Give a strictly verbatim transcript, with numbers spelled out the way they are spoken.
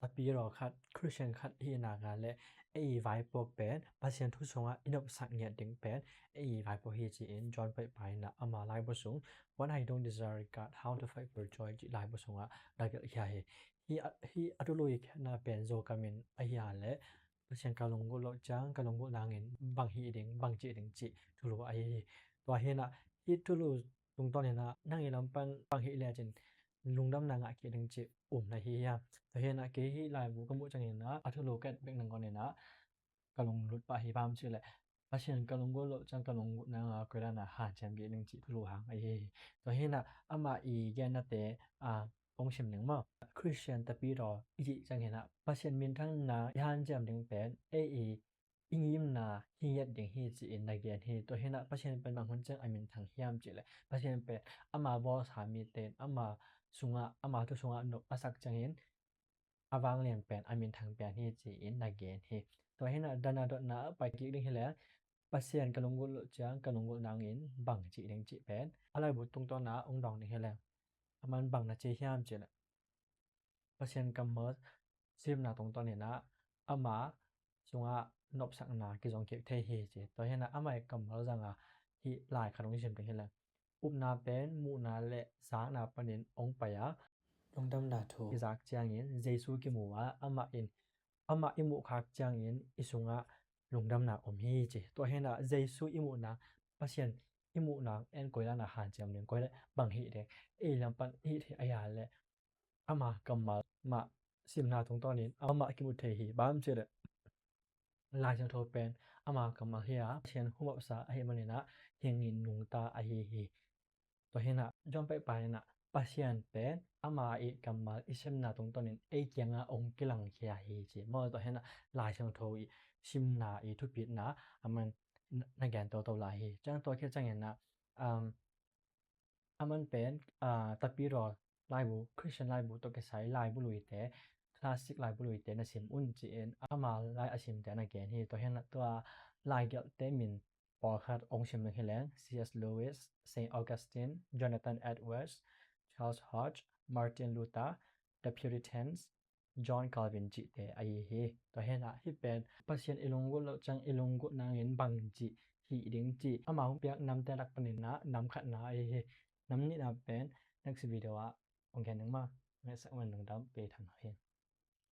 tapidaw khat, Christian khat hi nak leh ei vaipuak pen Pasian thu sungah i nopsak ngiat ding pen ei vaipuak hi ci-in John paihpa in ama laibu sung What I Don't Desire Regard, How to Fight for Joy cih laibu sungah na gelh khia hi. Hih a, hih a thulu i khiatna pen Zo kam in ahi a leh Pasian ka lunggulh loh ciang ka lunggulh nangin bang hih ding, bang cih ding cih thulu ahi hi. Tua hi a, hih thulu tungtawn in nang i lam pan bang hih lecin lungdamna ngah kik ding cih um na hi hiam? Tua hi a, kei hih laibu ka muh ciangin a thulu ka et bek nangawn in ka lunglut pah hi. Bang hang hiam cih leh Pasian ka lunggulh loh ciang ka lunggulh nangin koi dan a hanciam kik ding cih thulu hang ahi hi. Tua hi a, amah i gennate a hong sim ning maw. Christian tapidaw i cih ciangin a Pasian minthangna i hanciam ding pen ei i i ngimna hi ngiat ding hi ci-in na gen hi. Tua hi a, Pasian pen bang hun ciang a minthang hiam cih leh Pasian pen ama bawlsa mite in ama sungah, ama thu sungah nop a sak ciangin a vanglian pen a minthang pian hi ci-in na gen hi. Tua hi a, dan a dotna pai kik ding hi leh Pasian ka lunggulh loh ciang ka lunggulh nangin bang cih ding cih pen a laibu tungtawn a hong dawng ding hi leh, aman bang na ci hiam cih leh Pasian kammal simna tungtawn in ama sungah nopsakna kizong kik thei hi ci. Tua hi a, ama i kammal zangin hih lai khat hong sim ding hi leh, upna pen muhna le zakna panin hong pai a, lungdamna thu kizak ciangin Jesu kimu a, amah in, amah i muh khak ciangin i sungah lungdamna om hi ci. Tua hi a, Jesu i muhna, Pasian i muhna en koi dan a hanciam ding, koi dan bang hih ding, ei lam pan hih theih ahi a leh ama kammal mah simna tungtawn in amah kimu thei hi. Bang hang hiam cih leh Lai Siangtho pen ama kammal hi a, Pasian humopsa ahih manin a hingin nungta ahi hi. Tua hi a, John paihpa in a Pasian pen ama i kammal i simna tungtawn in ei kiangah hong kilangkhia hi ci maw. Tua hi a, Lai Siangtho i simna i thupitna aman na gen toto lai hi. Ciang tua khit ciangin a, um, aman pen, ah, tapidaw laibu, Christian laibu tawh kisai laibu luite, classic laibu luite na sim un ci-in ama lai a simte na gen hi. Tua hi a, tua laigelhte min pawlkhat hong sim ding hi leng, C S Lewis, Saint Augustine, Jonathan Edwards, Charles Hodge, Martin Luther, The Puritans, John Calvin cihte ahi hi. Tua hi a, hih pen Pasian i lunggulh loh ciang i lunggulh nangin bang cih hih ding cih ama hong piak namte lak panin a nam khatna ahi hi. Nam nihna pen next video ah hong gen ding maw. Ngaihsak un, lungdam, pei thang hi.